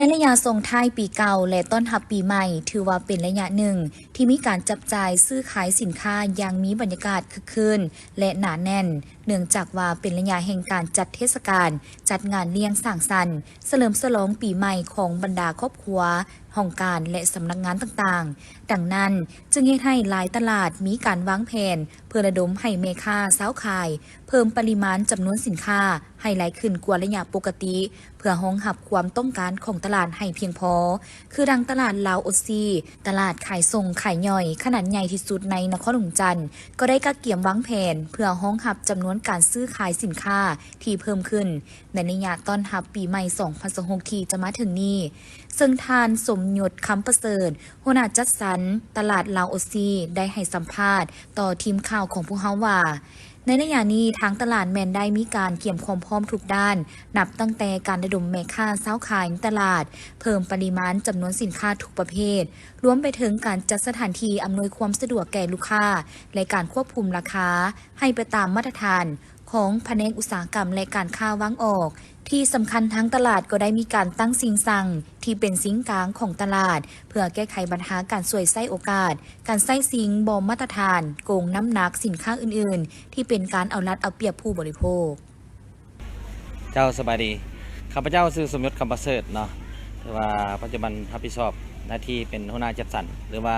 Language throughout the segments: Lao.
ໃນໄລຍະສົ່ງທ້າຍປີເກົ່າ ແລະ ຕ້ອນຮັບປີໃໝ່ ຖືວ່າເປັນໄລຍະໜຶ່ງທີ່ມີການຈັບຈ່າຍຊື້ຂາຍສິນຄ້າຢ່າງມີບັນຍາກາດຄຶກຄື້ນ ແລະ ໜາແໜ້ນ, ເນື່ອງຈາກວ່າເປັນໄລຍະແຫ່ງການຈັດເທດສະການ, ຈັດງານລ້ຽງສັງສັນ, ສະເຫຼີມສະຫຼອງປີໃໝ່ຂອງບັນດາຄອບຄົວ, ຫ້ອງການ ແລະ ສຳນັກງານຕ່າງໆ. ດັ່ງນັ້ນ, ຈຶ່ງເຮັດໃຫ້ຫຼາຍຕະຫຼາດມີການວາງແຜນເພື່ອລະດົມໃຫ້ແມ່ຄ້າຊາວຂາຍເພີ່ມປະລິມານຈຳນວນສິນຄ້າ ໃຫ້ຫຼາຍຂຶ້ນກວ່າໄລຍະປົກກະຕິ ເພື່ອຮອງຮັບຄວາມຕ້ອງການຂອງຕະຫຼາດໃຫ້ພຽງພໍ, ຄືດັ່ງຕະຫຼາດລາວໂອຊີ, ຕະຫຼາດຂາຍສົ່ງຂາຍຍ່ອຍຂະໜາດໃຫຍ່ທີ່ສຸດໃນນະຄອນຫຼວງວຽງຈັນ, ກໍໄດ້ກະກຽມວາງແຜນເພື່ອຮອງຮັບຈຳນວນການຊື້ຂາຍສິນຄ້າທີ່ເພີ່ມຂຶ້ນ ໃນໄລຍະຕ້ອນຮັບປີໃໝ່ສອງພັນຊາວຫົກທີ່ຈະມາເຖິງນີ້, ເຊິ່ງທ່ານ ສົມຍົດ ຄຳປະເສີດ, ຫົວໜ້າຈັດສັນຕະຫຼາດລາວໂອຊີ ໄດ້ໃຫ້ສຳພາດຕໍ່ທີມຂ່າວຂອງພວກເຮົາວ່າ, ໃນໄລຍະນີ້ທາງຕະຫຼາດແມ່ນໄດ້ມີການກຽມຄວາມພ້ອມທຸກດ້ານ, ນັບຕັ້ງແຕ່ການລະດົມແມ່ຄ້າຊາວຂາຍໃນຕະຫຼາດ, ເພີ່ມປະລິມານຈຳນວນສິນຄ້າທຸກປະເພດ, ລວມໄປເຖິງການຈັດສະຖານທີ່ອຳນວຍຄວາມສະດວກແກ່ລູກຄ້າ ແລະ ການຄວບຄຸມລາຄາໃຫ້ໄປຕາມມາດຕະຖານຂອງພະແນກອຸດສາຫະກຳ ແລະ ການຄ້າວາງອອກ. ທີ່ສຳຄັນ, ທາງຕະຫຼາດກໍໄດ້ມີການຕັ້ງຊິງຊັງທີ່ເປັນສູນກາງຂອງຕະຫຼາດ ເພື່ອແກ້ໄຂບັນຫາການສວຍໃຊ້ໂອກາດ, ການໃຊ້ສິ່ງບໍ່ມາດຕະຖານ, ໂກງນ້ຳໜັກສິນຄ້າອື່ນໆ ທີ່ເປັນການເອົາລັດເອົາປຽບຜູ້ບໍລິໂພກ. ເຈົ້າ ສະບາຍດີ. ຂ້າພະເຈົ້າຊື່ ສົມຍົດ ຄຳປະເສີດເນາະ, ຖືວ່າປັດຈຸບັນຮັບຜິດຊອບໜ້າທີ່ເປັນຫົວໜ້າຈັດສັນ ຫຼືວ່າ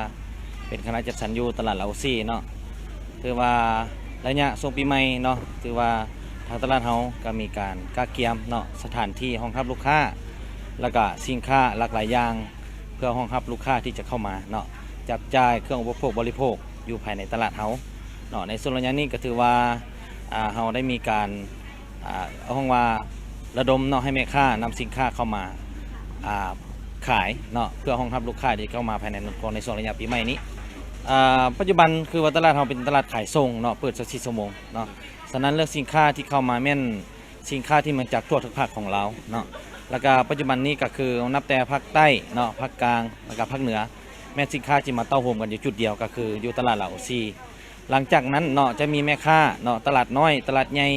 ເປັນຄະນະຈັດສັນຢູ່ຕະຫຼາດລາວໂອຊີເນາະ. ຖືວ່າໄລຍະຊ່ວງປີໃໝ່ເນາະ, ຖືວ່າທາງຕະຫຼາດເຮົາກໍມີການກະກຽມເນາະ, ສະຖານທີ່ຮອງຮັບລູກຄ້າ ແລ້ວກະສິນຄ້າຫຼາກຫຼາຍຢ່າງ ເພື່ອຮອງຮັບລູກຄ້າທີ່ຈະເຂົ້າມາເນາະ, ຈັບຈ່າຍເຄື່ອງອຸປະໂພກບໍລິໂພກຢູ່ພາຍໃນຕະຫຼາດເຮົາເນາະ. ໃນຊ່ວງໄລຍະນີ້ກໍຖືວ່າ ອ່າ ເຮົາໄດ້ມີການ ອ່າ ເຮົາຮ້ອງວ່າລະດົມເນາະ ໃຫ້ແມ່ຄ້ານຳສິນຄ້າເຂົ້າມາ ອ່າ ຂາຍເນາະ ເພື່ອຮອງຮັບລູກຄ້າທີ່ເຂົ້າມາພາຍໃນນະຄອນໃນຊ່ວງໄລຍະປີໃໝ່ນີ້. ອ່າ ປັດຈຸບັນຄືວ່າຕະຫຼາດເຮົາເປັນຕະຫຼາດຂາຍສົ່ງເນາະ, ເປີດຊາວສີ່ຊົ່ວໂມງເນາະ, ສະນັ້ນເລື່ອງສິນຄ້າທີ່ເຂົ້າມາແມ່ນສິນຄ້າທີ່ມາຈາກທົ່ວທຸກພາກຂອງລາວເນາະ. ແລ້ວກະປັດຈຸບັນນີ້ກໍຄືນັບແຕ່ພາກໃຕ້ເນາະ, ພາກກາງ ແລ້ວກະພາກເໜືອ ແມ່ນສິນຄ້າທີ່ມາເຕົ້າໂຮມກັນຢູ່ຈຸດດຽວ ກໍຄືຢູ່ຕະຫຼາດລາວໂອຊີ. ຫຼັງຈາກນັ້ນເນາະ ຈະມີແມ່ຄ້າເນາະ ຕະຫຼາດນ້ອຍ ຕະຫຼາດໃຫຍ່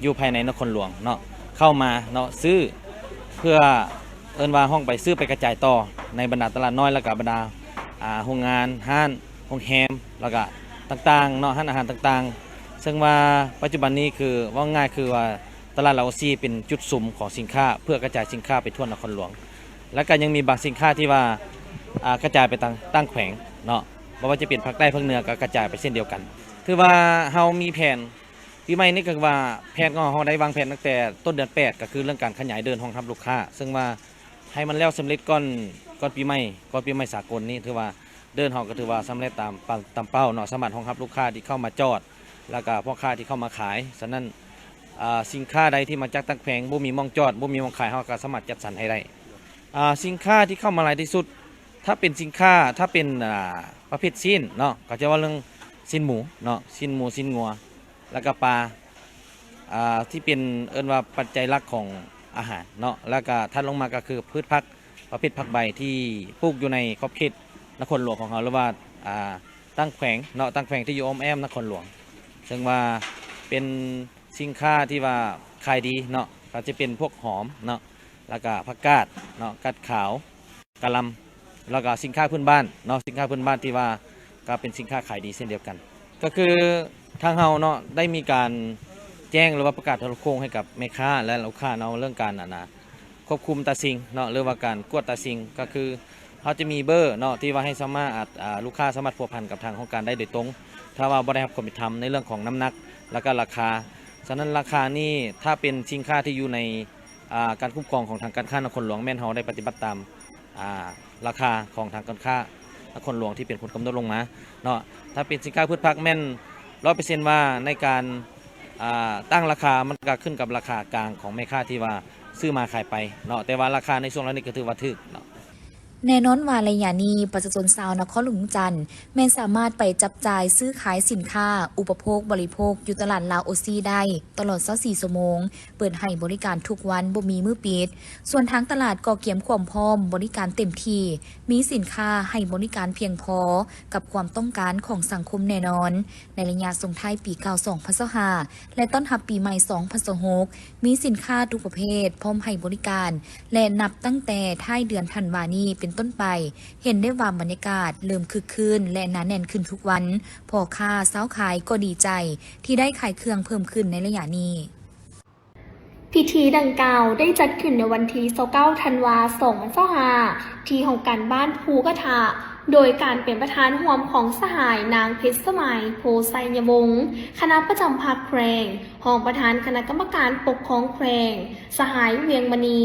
ຢູ່ພາຍໃນນະຄອນຫຼວງເນາະ ເຂົ້າມາເນາະ ຊື້ ເພື່ອເອີ້ນວ່າຮ້ອງໄປຊື້ໄປກະຈາຍຕໍ່ໃນບັນດາຕະຫຼາດນ້ອຍ ແລ້ວກະບັນດາ ອ່າ ໂຮງງານ ຮ້ານ ໂຮງແຮມ ແລ້ວກະຕ່າງໆເນາະ ຮ້ານອາຫານຕ່າງໆ. ເຊິ່ງວ່າປັດຈຸບັນນີ້ຄືເວົ້າງ່າຍຄືວ່າຕະຫຼາດລາວໂອຊີເປັນຈຸດສຸມຂອງສິນຄ້າ ເພື່ອກະຈາຍສິນຄ້າໄປທົ່ວນະຄອນຫຼວງ. ແລ້ວກະຍັງມີບາງສິນຄ້າທີ່ວ່າ ອ່າ ກະຈາຍໄປຕ່າງ ຕ່າງແຂວງເນາະ ບໍ່ວ່າຈະເປັນພາກໃຕ້ພາກເໜືອກໍກະຈາຍໄປເຊັ່ນດຽວກັນ. ຖືວ່າເຮົາມີແຜນ ປີໃໝ່ນີ້ກໍຄືວ່າແຜນຂອງເຮົາໄດ້ວາງແຜນຕັ້ງແຕ່ຕົ້ນເດືອນແປດ ກໍຄືເລື່ອງການຂະຫຍາຍເດີ່ນຮອງຮັບລູກຄ້າ ເຊິ່ງວ່າໃຫ້ມັນແລ້ວສຳເລັດກ່ອນ ກ່ອນປີໃໝ່ ກ່ອນປີໃໝ່ສາກົນນີ້ ຖືວ່າເດີ່ນເຮົາກໍຖືວ່າສຳເລັດຕາມ ຕາມເປົ້າເນາະ ສາມາດຮອງຮັບລູກຄ້າທີ່ເຂົ້າມາຈອດ ແລ້ວກະພໍ່ຄ້າທີ່ເຂົ້າມາຂາຍ. ສະນັ້ນ ອ່າ ສິນຄ້າໃດທີ່ມາຈາກຕ່າງແຂວງ ບໍ່ມີໝ່ອງຈອດ ບໍ່ມີໝ່ອງຂາຍ ເຮົາກໍສາມາດຈັດສັນໃຫ້ໄດ້. ອ່າ ສິນຄ້າທີ່ເຂົ້າມາຫຼາຍທີ່ສຸດ ຖ້າເປັນສິນຄ້າ ຖ້າເປັນ ອ່າ ປະເພດຊີ້ນເນາະ ກໍຈະເວົ້າເລື່ອງຊີ້ນໝູເນາະ ຊີ້ນໝູ ຊີ້ນງົວ ແລ້ວກະປາ ອ່າ ທີ່ເປັນ ເອີ້ນວ່າປັດໄຈຫຼັກຂອງອາຫານເນາະ. ແລ້ວກະຖັດລົງມາກໍຄືພືດຜັກ ປະເພດຜັກໃບທີ່ປູກຢູ່ໃນຂອບເຂດນະຄອນຫຼວງຂອງເຮົາ ຫຼືວ່າ ອ່າ ຕ່າງແຂວງເນາະ ຕ່າງແຂວງທີ່ຢູ່ອ້ອມແອ້ມນະຄອນຫຼວງ ເຊິ່ງວ່າເປັນສິນຄ້າທີ່ວ່າຂາຍດີເນາະ ກໍຈະເປັນພວກຫອມເນາະ ແລ້ວກະຜັກກາດເນາະ ກາດຂາວ ກະຫຼ່ຳ ແລ້ວກະສິນຄ້າພື້ນບ້ານເນາະ ສິນຄ້າພື້ນບ້ານທີ່ວ່າກໍເປັນສິນຄ້າຂາຍດີເຊັ່ນດຽວກັນ. ກໍຄືທາງເຮົາເນາະ ໄດ້ມີການແຈ້ງ ຫຼືວ່າປະກາດໂທລະໂຄ່ງໃຫ້ກັບແມ່ຄ້າ ແລະ ລູກຄ້າເນາະ ເລື່ອງການ ອັນນ່າ ຄວບຄຸມຕາຊິງເນາະ ຫຼືວ່າການກວດຕາຊິງ ກໍຄືເຮົາຈະມີເບີເນາະ ທີ່ວ່າໃຫ້ສາມາດ ອາ ລູກຄ້າສາມາດພົວພັນກັບທາງຫ້ອງການໄດ້ໂດຍຕົງ ຖ້າວ່າບໍ່ໄດ້ຮັບຄວາມເປັນທຳໃນເລື່ອງຂອງນ້ຳໜັກ ແລ້ວກະລາຄາ. ສະນັ້ນລາຄານີ້ ຖ້າເປັນສິນຄ້າທີ່ຢູ່ໃນ ອ່າ ການຄຸ້ມຄອງຂອງທາງການຄ້ານະຄອນຫຼວງ ແມ່ນເຮົາໄດ້ປະຕິບັດຕາມ ອ່າ ລາຄາຂອງທາງການຄ້ານະຄອນຫຼວງທີ່ເປັນຄົນກຳນົດລົງມາເນາະ. ຖ້າເປັນສິນຄ້າພືດຜັກແມ່ນຮ້ອຍເປີເຊັນວ່າໃນການ ອ່າ ຕັ້ງລາຄາ ມັນກະຂຶ້ນກັບລາຄາກາງຂອງແມ່ຄ້າທີ່ວ່າຊື້ມາຂາຍໄປເນາະ ແຕ່ວ່າລາຄາໃນຊ່ວງລາວນີ້ກະຖືວ່າຖືກເນາະ. ແນ່ນອນວ່າໄລຍະນີ້ ປະຊາຊົນຊາວນະຄອນຫຼວງວຽງຈັນ ແມ່ນສາມາດໄປຈັບຈ່າຍຊື້ຂາຍສິນຄ້າອຸປະໂພກບໍລິໂພກຢູ່ຕະຫຼາດລາວໂອຊີໄດ້ຕະຫຼອດຊາວສີ່ຊົ່ວໂມງ, ເປີດໃຫ້ບໍລິການທຸກວັນ ບໍ່ມີມື້ປິດ. ສ່ວນທາງຕະຫຼາດກໍກຽມຄວາມພ້ອມບໍລິການເຕັມທີ່, ມີສິນຄ້າໃຫ້ບໍລິການພຽງພໍກັບຄວາມຕ້ອງການຂອງສັງຄົມແນ່ນອນ. ໃນໄລຍະສົ່ງທ້າຍປີເກົ່າສອງພັນຊາວຫ້າ ແລະ ຕ້ອນຮັບປີໃໝ່ສອງພັນຊາວຫົກ ມີສິນຄ້າທຸກປະເພດພ້ອມໃຫ້ບໍລິການ ແລະ ນັບຕັ້ງແຕ່ທ້າຍເດືອນທັນວານີ້ເປັນຕົ້ນໄປ ເຫັນໄດ້ວ່າບັນຍາກາດເລີ່ມຄຶກຄື້ນ ແລະ ໜາແໜ້ນຂຶ້ນທຸກວັນ. ພໍ່ຄ້າຊາວຂາຍກໍດີໃຈທີ່ໄດ້ຂາຍເຄື່ອງເພີ່ມຂຶ້ນໃນໄລຍະນີ້. ພິທີດັ່ງກ່າວໄດ້ຈັດຂຶ້ນໃນວັນທີຊາວເກົ້າທັນວາສອງພັນຊາວຫ້າ ທີ່ຫ້ອງການບ້ານພູກະທະ ໂດຍການເປັນປະທານຮ່ວມຂອງສະຫາຍນາງເພັດສະໄໝ ໂພໄຊຍະວົງ ຄະນະປະຈຳພັກແຂວງ, ຮອງປະທານຄະນະກຳມະການປົກຄອງແຂວງ, ສະຫາຍ ວຽງມະນີ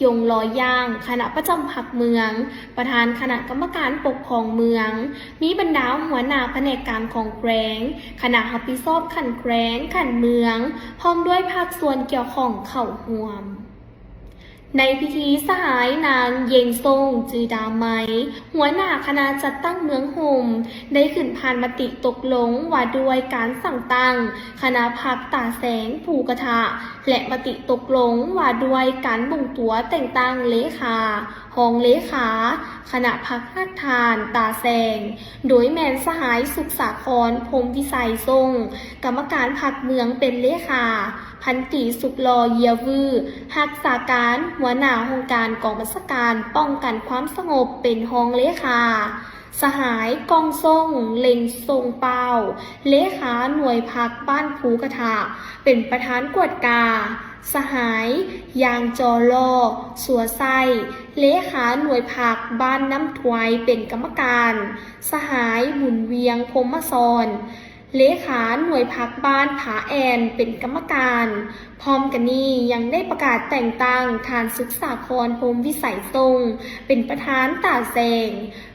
ຢົງລໍຢ່າງ ຄະນະປະຈຳພັກເມືອງ, ປະທານຄະນະກຳມະການປົກຄອງເມືອງ, ມີບັນດາຫົວໜ້າພະແນກການຂອງແຂວງ, ຄະນະຮັບຜິດຊອບຂັ້ນແຂວງ, ຂັ້ນເມືອງ, ພ້ອມດ້ວຍພາກສ່ວນກ່ຽວຂ້ອງເຂົ້າຮ່ວມ. ໃນພິທີ ສະຫາຍນາງ ເຢັງຊົງ ຈື່ດາໄມ ຫົວໜ້າຄະນະຈັດຕັ້ງເມືອງໂຮມ ໄດ້ຂຶ້ນຜ່ານມະຕິຕົກລົງວ່າດ້ວຍການສ້າງຕັ້ງຄະນະພັກຕາແສງພູກະທະ ແລະ ມະຕິຕົກລົງວ່າດ້ວຍການບົ່ງຕົວແຕ່ງຕັ້ງເລຂາ, ຮອງເລຂາ, ຄະນະພັກຮາກຖານຕາແສງ, ໂດຍແມ່ນສະຫາຍ ສຸກສາຄອນ ພົມວິໄສຊົງ ກຳມະການພັກເມືອງເປັນເລຂາ, ພັນຕີ ສຸກຫຼໍ່ ເຢຍວື ຮັກສາການຫົວໜ້າຫ້ອງການກອງບັນຊາການປ້ອງກັນຄວາມສະຫງົບເປັນຮອງເລຂາ, ສະຫາຍ ກ່ອງຊົງ ເລັງຊົງປ້າວ ເລຂາໜ່ວຍພັກບ້ານພູກະທະ ເປັນປະທານກວດກາ, ສະຫາຍ ຢາງຈໍລໍ ຊົວໄຊ ເລຂາໜ່ວຍພັກບ້ານນ້ຳທວາຍເປັນກຳມະການ, ສະຫາຍ ບຸນວຽງ ພົມມະສອນ ເລຂາໜ່ວຍພັກບ້ານຜາແອ່ນເປັນກຳມະການ. ພ້ອມກັນນີ້ຍັງໄດ້ປະກາດແຕ່ງຕັ້ງທ່ານ ສຸກສາຄອນ ພົມວິໄສຊົງ ເປັນປະທານຕາແສງ,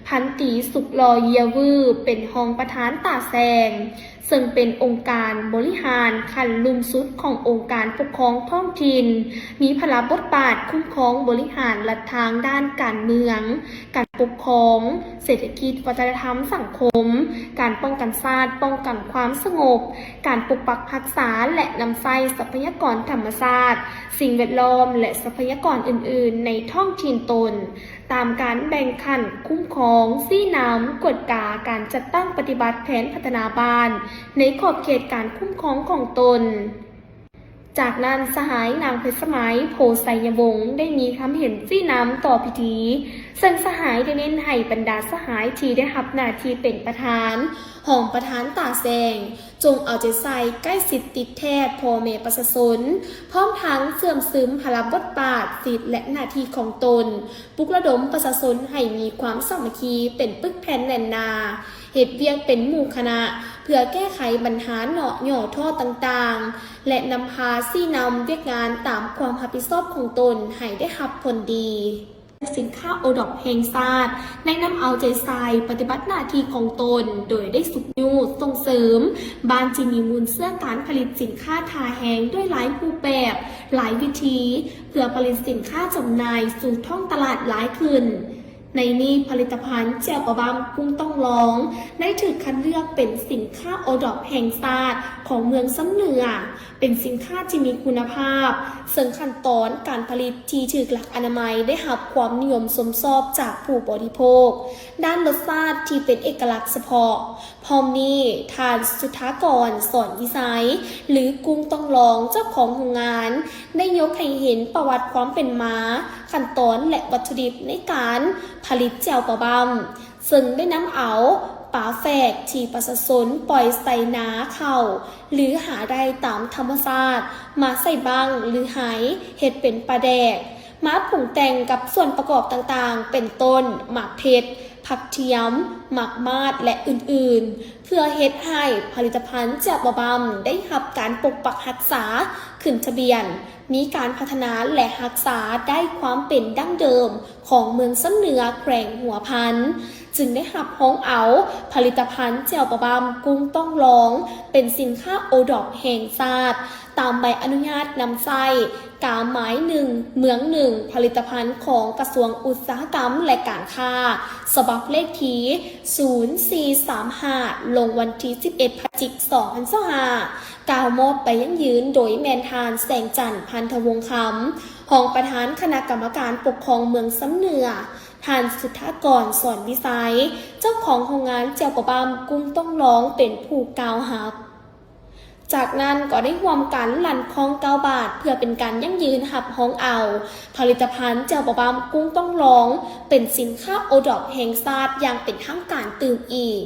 ພັນຕີ ສຸກຫຼໍ່ ເຢຍວື ເປັນຮອງປະທານຕາແສງ, ເຊິ່ງເປັນອົງການບໍລິຫານຂັ້ນລຸ່ມສຸດຂອງອົງການປົກຄອງທ້ອງຖິ່ນ, ມີພາລະບົດບາດຄຸ້ມຄອງບໍລິຫານລັດທາງດ້ານການເມືອງ, ການປົກຄອງ, ເສດຖະກິດ, ວັດທະນະທຳ, ສັງຄົມ, ການປ້ອງກັນຊາດ, ປ້ອງກັນຄວາມສະຫງົບ, ການປົກປັກຮັກສາ ແລະ ນຳໃຊ້ຊັບພະຍາກອນທຳມະຊາດ, ສິ່ງແວດລ້ອມ ແລະ ຊັບພະຍາກອນອື່ນໆໃນທ້ອງຖິ່ນຕົນ. ຕາມການແບ່ງຂັ້ນຄຸ້ມຄອງ, ຊີ້ນຳ, ກວດກາການຈັດຕັ້ງປະຕິບັດແຜນພັດທະນາບ້ານໃນຂອບເຂດການຄຸ້ມຄອງຂອງຕົນ. ຈາກນັ້ນ ສະຫາຍນາງເພັດສະໄໝ ໂພໄຊຍະວົງ ໄດ້ມີຄຳເຫັນຊີ້ນຳຕໍ່ພິທີ, ເຊິ່ງສະຫາຍໄດ້ເນັ້ນໃຫ້ບັນດາສະຫາຍທີ່ໄດ້ຮັບໜ້າທີ່ເປັນປະທານ, ຮອງປະທານຕາແສງ ຈົ່ງເອົາໃຈໃສ່ໃກ້ຊິດຕິດແທດພໍ່ແມ່ປະຊາຊົນ, ພ້ອມທັງເຊື່ອມຊຶມພາລະບົດບາດ, ສິດ ແລະ ໜ້າທີ່ຂອງຕົນ, ປຸກລະດົມປະຊາຊົນໃຫ້ມີຄວາມສາມັກຄີເປັນປຶກແຜ່ນແໜ້ນໜາ, ເຮັດວຽກເປັນໝູ່ຄະນະ ເພື່ອແກ້ໄຂບັນຫາເນາະຫຍໍ້ທໍ້ຕ່າງໆ ແລະ ນຳພາຊີ້ນຳວຽກງານຕາມຄວາມຮັບຜິດຊອບຂອງຕົນໃຫ້ໄດ້ຮັບຜົນດີ. ສິນຄ້າໂອດອບແຫ່ງຊາດ ໄດ້ນຳເອົາໃຈໃສ່ປະຕິບັດໜ້າທີ່ຂອງຕົນ ໂດຍໄດ້ຊຸກຍູ້ສົ່ງເສີມບ້ານທີ່ມີມູນເຊື້ອການຜະລິດສິນຄ້າທ່າແຮງດ້ວຍຫຼາຍຮູບແບບ, ຫຼາຍວິທີ ເພື່ອຜະລິດສິນຄ້າຈຳໜ່າຍສູ່ທ້ອງຕະຫຼາດຫຼາຍຂຶ້ນ. ໃນນີ້ ຜະລິດຕະພັນແຈ່ວປາບ້າມກຸ້ງຕ້ອງລອງ ໄດ້ຖືກຄັດເລືອກເປັນສິນຄ້າໂອດອບແຫ່ງຊາດຂອງເມືອງຊຳເໜືອ. ເປັນສິນຄ້າທີ່ມີຄຸນນະພາບ, ເຊິ່ງຂັ້ນຕອນການຜະລິດທີ່ຖືກຫຼັກອະນາໄມໄດ້ຮັບຄວາມນິຍົມຊົມຊອບຈາກຜູ້ບໍລິໂພກ, ດ້ານລົດຊາດທີ່ເປັນເອກະລັກສະເພາະ. ພ້ອມນີ້ ທ່ານ ສຸທາກອນ ສອນວິໄຊ ຫຼື ກຸ້ງຕ້ອງລອງ ເຈົ້າຂອງໂຮງງານ ໄດ້ຍົກໃຫ້ເຫັນປະຫວັດຄວາມເປັນມາ, ຂັ້ນຕອນ ແລະ ວັດຖຸດິບໃນການຜະລິດແຈ່ວປາບ້າມ. ເຊິ່ງໄດ້ນຳເອົາປາແຝກທີ່ປະຊາຊົນປ່ອຍໃສ່ນາເຂົ້າ ຫຼື ຫາໄດ້ຕາມທຳມະຊາດ ມາໃສ່ບັ້ງ ຫຼື ໄຫ ເຮັດເປັນປາແດກ, ມາປຸງແຕ່ງກັບສ່ວນປະກອບຕ່າງໆ ເປັນຕົ້ນ ໝາກເຜັດ, ຜັກທຽມ, ໝາກມາດ ແລະ ອື່ນໆ ເພື່ອເຮັດໃຫ້ຜະລິດຕະພັນແຈ່ວປາບ້າມໄດ້ຮັບການປົກປັກຮັກສາ, ຂຶ້ນທະບຽນ, ມີການພັດທະນາ ແລະ ຮັກສາໄດ້ຄວາມເປັນດັ້ງເດີມ ຂອງເມືອງຊຳເໜືອ ແຂວງຫົວພັນ. ຈຶ່ງໄດ້ຮັບຮອງເອົາຜະລິດຕະພັນແຈ່ວປາບ້າມກຸ້ງຕ້ອງລອງ ເປັນສິນຄ້າໂອດອບແຫ່ງຊາດ ຕາມໃບອະນຸຍາດນຳໃຊ້ ກາໝາຍໜຶ່ງ ເມືອງໜຶ່ງ ຜະລິດຕະພັນຂອງກະຊວງອຸດສາຫະກຳ ແລະ ການຄ້າ ສະບັບເລກທີສູນສີ່ສາມຫ້າ ລົງວັນທີສິບເອັດ ພະຈິກ ສອງພັນຊາວຫ້າ ກ່າວມອບໃບຢັ້ງຢືນໂດຍແມ່ນທ່ານ ແສງຈັນ ພັນທະວົງຄຳ ຮອງປະທານຄະນະກຳມະການປົກຄອງເມືອງຊຳເໜືອ, ທ່ານ ສຸດທາກອນ ສອນວິໄຊ ເຈົ້າຂອງໂຮງງານແຈ່ວປາບ້າມກຸ້ງຕ້ອງລອງ ເປັນຜູ້ກ່າວຮັບ. ຈາກນັ້ນກໍໄດ້ຮ່ວມກັນລັ່ນຄ້ອງເກົ້າບາດ ເພື່ອເປັນການຢັ້ງຢືນຮັບຮອງເອົາຜະລິດຕະພັນແຈ່ວປາບ້າມກຸ້ງຕ້ອງລອງ ເປັນສິນຄ້າໂອດອບແຫ່ງຊາດຢ່າງເປັນທາງການຕື່ມອີກ.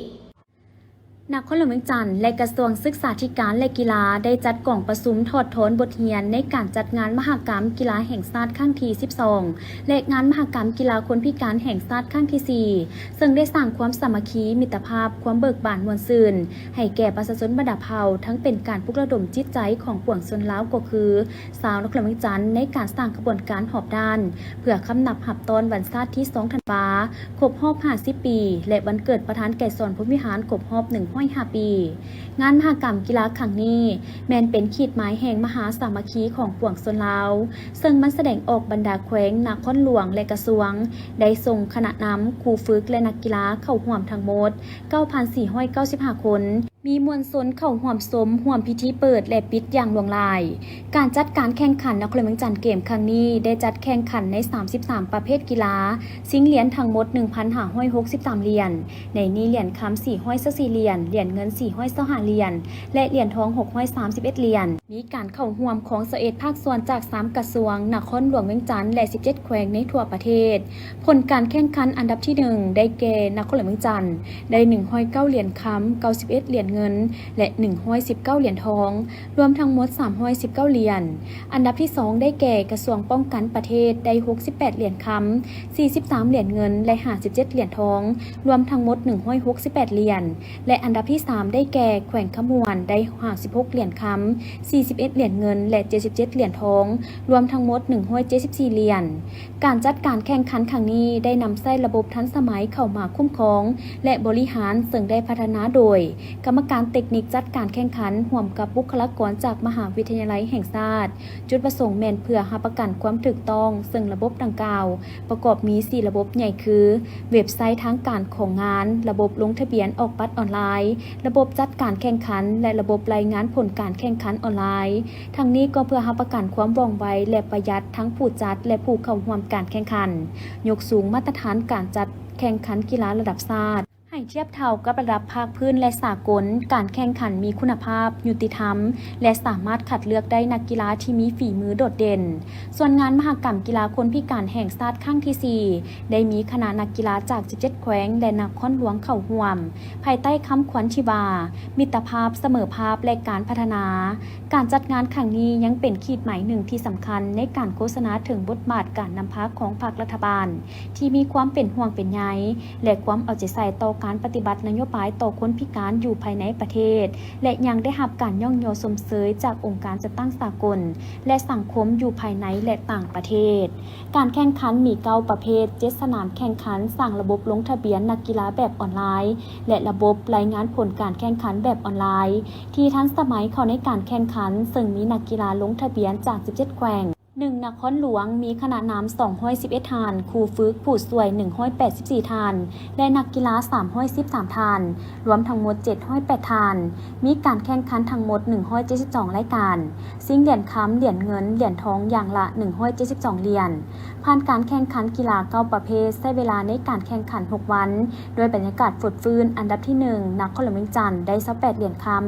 ນະຄອນຫຼວງວຽງຈັນ ແລະ ກະຊວງສຶກສາທິການ ແລະ ກິລາ ໄດ້ຈັດກອງປະຊຸມຖອດຖອນບົດຮຽນໃນການຈັດງານມະຫະກຳກິລາແຫ່ງຊາດຄັ້ງທີສິບສອງ ແລະ ງານມະຫະກຳກິລາຄົນພິການແຫ່ງຊາດຄັ້ງທີສີ່ ເຊິ່ງໄດ້ສ້າງຄວາມສາມັກຄີ, ມິດຕະພາບ, ຄວາມເບີກບານມ່ວນຊື່ນ ໃຫ້ແກ່ປະຊາຊົນບັນດາເຜົ່າ, ທັງເປັນການປຸກລະດົມຈິດໃຈຂອງປວງຊົນລາວ ກໍຄືຊາວນະຄອນຫຼວງວຽງຈັນ ໃນການສ້າງຂະບວນການຮອບດ້ານ ເພື່ອຄຳນັບຮັບຕ້ອນວັນຊາດທີສອງທັນວາ ຄົບຮອບຫ້າສິບປີ ແລະ ວັນເກີດປະທານໄກສອນ ພົມວິຫານ ຄົບຮອບໜຶ່ງຮ້ອຍຫ້າປີ. ງານມະຫະກຳກິລາຄັ້ງນີ້ ແມ່ນເປັນຂີດໝາຍແຫ່ງມະຫາສາມັກຄີຂອງປວງຊົນລາວ, ເຊິ່ງມັນສະແດງອອກບັນດາແຂວງ, ນະຄອນຫຼວງ ແລະ ກະຊວງ ໄດ້ສົ່ງຄະນະນຳ, ຄູຝຶກ ແລະ ນັກກິລາເຂົ້າຮ່ວມທັງໝົດເກົ້າພັນສີ່ຮ້ອຍເກົ້າສິບຫ້າຄົນ, ມີມວນຊົນເຂົ້າຮ່ວມຊົມຮ່ວມພິທີເປີດ ແລະ ປິດຢ່າງຫຼວງຫຼາຍ. ການຈັດການແຂ່ງຂັນນະຄອນຫຼວງວຽງຈັນເກມຄັ້ງນີ້ ໄດ້ຈັດແຂ່ງຂັນໃນສາມສິບສາມປະເພດກິລາ, ຊິງຫຼຽນທັງໝົດໜຶ່ງພັນຫ້າຮ້ອຍຫົກສິບສາມຫຼຽນ, ໃນນີ້ຫຼຽນຄຳສີ່ຮ້ອຍຊາວສີ່ຫຼຽນ, ຫຼຽນເງິນສີ່ຮ້ອຍຊາວຫ້າຫຼຽນ ແລະ ຫຼຽນທອງຫົກຮ້ອຍສາມສິບເອັດຫຼຽນ. ມີການເຂົ້າຮ່ວມຂອງຊາວເອັດພາກສ່ວນຈາກສາມກະຊວງ, ນະຄອນຫຼວງວຽງຈັນ ແລະ ສິບເຈັດແຂວງໃນທົ່ວປະເທດ. ຜົນການແຂ່ງຂັນອັນດັບທີໜຶ່ງ ໄດ້ແກ່ນະຄອນຫຼວງວຽງຈັນ ໄດ້ໜຶ່ງຮ້ອຍເກົ້າຫຼຽນຄຳ, ເກົ້າສິບເອັດຫຼຽນເງິນ ແລະ ໜຶ່ງຮ້ອຍສິບເກົ້າຫຼຽນທອງ, ລວມທັງໝົດສາມຮ້ອຍສິບເກົ້າຫຼຽນ. ອັນດັບທີສອງ ໄດ້ແກ່ກະຊວງປ້ອງກັນປະເທດ ໄດ້ຫົກສິບແປດຫຼຽນຄຳ, ສີ່ສິບສາມຫຼຽນເງິນ ແລະ ຫ້າສິບເຈັດຫຼຽນທອງ, ລວມທັງໝົດໜຶ່ງຮ້ອຍຫົກສິບແປດຫຼຽນ ແລະ ອັນດັບທີສາມ ໄດ້ແກ່ແຂວງຄຳມ່ວນ ໄດ້ຫ້າສິບຫົກຫຼຽນຄຳ, ສີ່ສິບເອັດຫຼຽນເງິນ ແລະ ເຈັດສິບເຈັດຫຼຽນທອງ, ລວມທັງໝົດໜຶ່ງຮ້ອຍເຈັດສິບສີ່ຫຼຽນ. ການຈັດການແຂ່ງຂັນຄັ້ງນີ້ ໄດ້ນຳໃຊ້ລະບົບທັນສະໄໝເຂົ້າມາຄຸ້ມຄອງ ແລະ ບໍລິຫານ, ເຊິ່ງໄດ້ພັດທະນາໂດຍກຳມະການເຕັກນິກຈັດການແຂ່ງຂັນ ຮ່ວມກັບບຸກຄະລາກອນຈາກມະຫາວິທະຍາໄລແຫ່ງຊາດ. ຈຸດປະສົງແມ່ນເພື່ອຮັບປະກັນຄວາມຖືກຕ້ອງ, ເຊິ່ງລະບົບດັ່ງກ່າວປະກອບມີສີ່ລະບົບໃຫຍ່ຄື ເວັບໄຊທາງການຂອງງານ, ລະບົບລົງທະບຽນອອກບັດອອນລາຍ, ລະບົບຈັດການແຂ່ງຂັນ ແລະ ລະບົບລາຍງານຜົນການແຂ່ງຂັນອອນລາຍ. ທັງນີ້ກໍເພື່ອຮັບປະກັນຄວາມວ່ອງໄວ ແລະ ປະຢັດທັງຜູ້ຈັດ ແລະ ຜູ້ເຂົ້າຮ່ວມການແຂ່ງຂັນ, ຍົກສູງມາດຕະຖານການຈັດແຂ່ງຂັນກິລາລະດັບຊາດ ໃຫ້ທຽບເທົ່າກັບລະດັບພາກພື້ນ ແລະ ສາກົນ, ການແຂ່ງຂັນມີຄຸນນະພາບ, ຍຸຕິທຳ ແລະ ສາມາດຄັດເລືອກໄດ້ນັກກິລາທີ່ມີຝີມືໂດດເດັ່ນ. ສ່ວນງານມະຫະກຳກິລາຄົນພິການແຫ່ງຊາດຄັ້ງທີສີ່ ໄດ້ມີຄະນະນັກກິລາຈາກສິບເຈັດແຂວງ ແລະ ນະຄອນຫຼວງເຂົ້າຮ່ວມ, ພາຍໃຕ້ຄຳຂວັນທີ່ວ່າ ມິດຕະພາບ, ສະເໝີພາບ ແລະ ການພັດທະນາ. ການຈັດງານຄັ້ງນີ້ຍັງເປັນຂີດໝາຍໜຶ່ງທີ່ສຳຄັນໃນການໂຄສະນາເຖິງບົດບາດການນຳພາຂອງພັກລັດຖະບານ ທີ່ມີຄວາມເປັນຫ່ວງເປັນໃຍ ແລະ ຄວາມເອົາໃຈໃສ່ຕໍ່ການປະຕິບັດນະໂຍບາຍຕໍ່ຄົນພິການຢູ່ພາຍໃນປະເທດ ແລະ ຍັງໄດ້ຮັບການຍ້ອງຍໍຊົມເຊີຍຈາກອົງການຈັດຕັ້ງສາກົນ ແລະ ສັງຄົມຢູ່ພາຍໃນ ແລະ ຕ່າງປະເທດ. ການແຂ່ງຂັນມີເກົ້າປະເພດ, ເຈັດສະໜາມແຂ່ງຂັນ, ສ້າງລະບົບລົງທະບຽນນັກກິລາແບບອອນລາຍ ແລະ ລະບົບລາຍງານຜົນການແຂ່ງຂັນແບບອອນລາຍ ທີ່ທັນສະໄໝເຂົ້າໃນການແຂ່ງຂັນ, ເຊິ່ງມີນັກກິລາລົງທະບຽນຈາກສິບເຈັດແຂວງ, ໜຶ່ງນະຄອນຫຼວງ, ມີຄະນະນຳສອງຮ້ອຍສິບເອັດທ່ານ, ຄູຝຶກຜູ້ຊ່ວຍໜຶ່ງຮ້ອຍແປດສິບສີ່ທ່ານ ແລະ ນັກກິລາສາມຮ້ອຍສິບສາມທ່ານ, ລວມທັງໝົດເຈັດຮ້ອຍແປດທ່ານ. ມີການແຂ່ງຂັນທັງໝົດໜຶ່ງຮ້ອຍເຈັດສິບສອງລາຍການ, ຊິງຫຼຽນຄຳ, ຫຼຽນເງິນ, ຫຼຽນທອງຢ່າງລະໜຶ່ງຮ້ອຍເຈັດສິບສອງຫຼຽນ. ຜ່ານການແຂ່ງຂັນກິລາເກົ້າປະເພດ, ໃຊ້ເວລາໃນການແຂ່ງຂັນຫົກວັນ, ດ້ວຍບັນຍາກາດຟົດຟື້ນ. ອັນດັບທີໜຶ່ງ ນະຄອນຫຼວງວຽງຈັນ ໄດ້ຊາວແປດຫຼຽນຄຳ,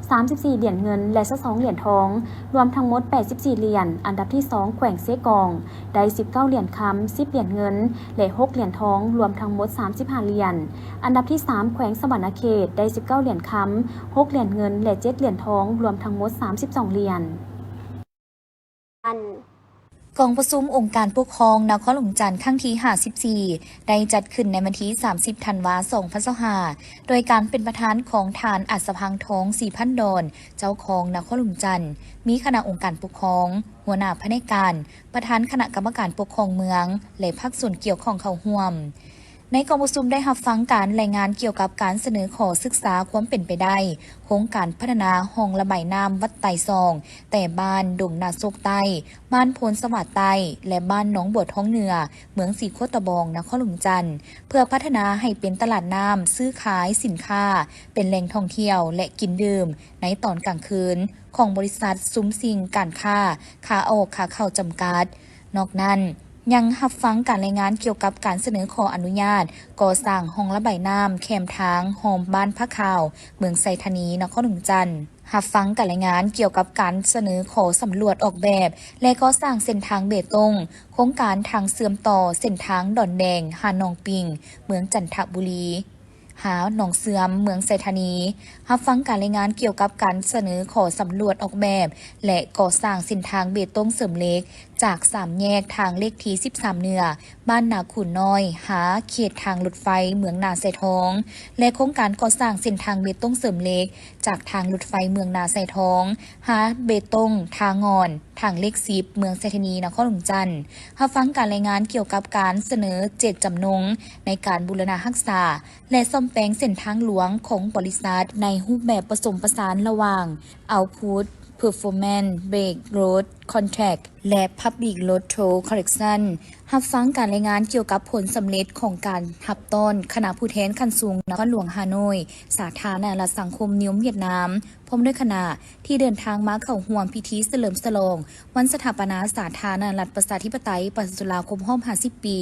ສາມສິບສີ່ຫຼຽນເງິນ ແລະ ຊາວສອງຫຼຽນທອງ, ລວມທັງໝົດແປດສິບສີ່ຫຼຽນ. ອັນດັບທີສອງ ແຂວງເຊກອງ ໄດ້ສິບເກົ້າຫຼຽນຄຳ, ສິບຫຼຽນເງິນ ແລະ ຫົກຫຼຽນທອງ, ລວມທັງໝົດສາມສິບຫ້າຫຼຽນ. ອັນດັບທີສາມ ແຂວງສະຫວັນນະເຂດ ໄດ້ສິບເກົ້າຫຼຽນຄຳ, ຫົກຫຼຽນເງິນ ແລະ ເຈັດຫຼຽນທອງ, ລວມທັງໝົດສາມສິບສອງຫຼຽນ. ກອງປະຊຸມອົງການປົກຄອງນະຄອນຫຼວງຈັນຄັ້ງທີຫ້າສິບສີ່ ໄດ້ຈັດຂຶ້ນໃນວັນທີສາມສິບທັນວາ ສອງພັນຊາວຫ້າ ໂດຍການເປັນປະທານຂອງທ່ານ ອັດສະພັງທອງ ສີພັນດອນ ເຈົ້າຄອງນະຄອນຫຼວງຈັນ, ມີຄະນະອົງການປົກຄອງ, ຫົວໜ້າພະແນກການ, ປະທານຄະນະກຳມະການປົກຄອງເມືອງ ແລະ ພາກສ່ວນກ່ຽວຂ້ອງເຂົ້າຮ່ວມ. ໃນກອງປະຊຸມໄດ້ຮັບຟັງການລາຍງານກ່ຽວກັບການສະເໜີຂໍສຶກສາຄວາມເປັນໄປໄດ້ໂຄງການພັດທະນາຮ່ອງລະບາຍນ້ຳວັດໄຕຊອງ ແຕ່ບ້ານດົງນາໂຊກໃຕ້, ບ້ານໂພນສະຫວາດໃຕ້ ແລະ ບ້ານໜອງບົວທອງເໜືອ ເມືອງສີໂຄດຕະບອງ ນະຄອນຫຼວງວຽງຈັນ ເພື່ອພັດທະນາໃຫ້ເປັນຕະຫຼາດນ້ຳຊື້ຂາຍສິນຄ້າ, ເປັນແຫຼ່ງທ່ອງທ່ຽວ ແລະ ກິນດື່ມໃນຕອນກາງຄືນ ຂອງບໍລິສັດຊຸມຊິງການຄ້າ ຂາອອກຂາເຂົ້າຈຳກັດ. ນອກນັ້ນ, ຍັງຮັບຟັງການລາຍງານກ່ຽວກັບການສະເໜີຂໍອະນຸຍາດກໍ່ສ້າງຮ່ອງລະບາຍນ້ຳແຄມທາງຮ່ອມບ້ານຜາຂາວ ເມືອງໄຊທານີ ນະຄອນຫຼວງວຽງຈັນ, ຮັບຟັງການລາຍງານກ່ຽວກັບການສະເໜີຂໍສຳຫຼວດອອກແບບ ແລະ ກໍ່ສ້າງເສັ້ນທາງເບຕົງ ໂຄງການທາງເຊື່ອມຕໍ່ເສັ້ນທາງດອນແດງ ຫາໜອງປິງ ເມືອງຈັນທະບູລີ ຫາໜອງເຊື່ອມ ເມືອງໄຊທານີ, ຮັບຟັງການລາຍງານກ່ຽວກັບການສະເໜີຂໍສຳຫຼວດອອກແບບ ແລະ ກໍ່ສ້າງເສັ້ນທາງເບຕົງເສີມເຫຼັກ ຈາກສາມແຍກທາງເລກທີສິບສາມເໜືອ ບ້ານນາຄູນນ້ອຍ ຫາເຂດທາງລົດໄຟເມືອງນາຊາຍທອງ ແລະ ໂຄງການກໍ່ສ້າງເສັ້ນທາງເບຕົງເສີມເຫຼັກ ຈາກທາງລົດໄຟເມືອງນາຊາຍທອງ ຫາເບຕົງທ່າງ່ອນ ທາງເລກສິບ ເມືອງໄຊທານີ ນະຄອນຫຼວງວຽງຈັນ, ຮັບຟັງການລາຍງານກ່ຽວກັບການສະເໜີເຈດຈຳນົງໃນການບູລະນະຮັກສາ ແລະ ສ້ອມແປງເສັ້ນທາງຫຼວງຂອງບໍລິສັດ ໃນຮູບແບບປະສົມປະສານລະຫວ່າງ Output Performance Based Road Contract ແລະ Public Road Toll Collection, ຮັບຟັງການລາຍງານກ່ຽວກັບຜົນສຳເລັດຂອງການຮັບຕ້ອນຄະນະຜູ້ແທນຂັ້ນສູງນະຄອນຫຼວງຮ່າໂນ້ຍ, ສາທາລະນະລັດສັງຄົມນິຍົມຫວຽດນາມ ພ້ອມດ້ວຍຄະນະ ທີ່ເດີນທາງມາເຂົ້າຮ່ວມພິທີສະເຫຼີມສະຫຼອງວັນສະຖາປະນາສາທາລະນະລັດປະຊາທິປະໄຕປະຊາຊົນລາວຄົບຮອບຫ້າສິບປີ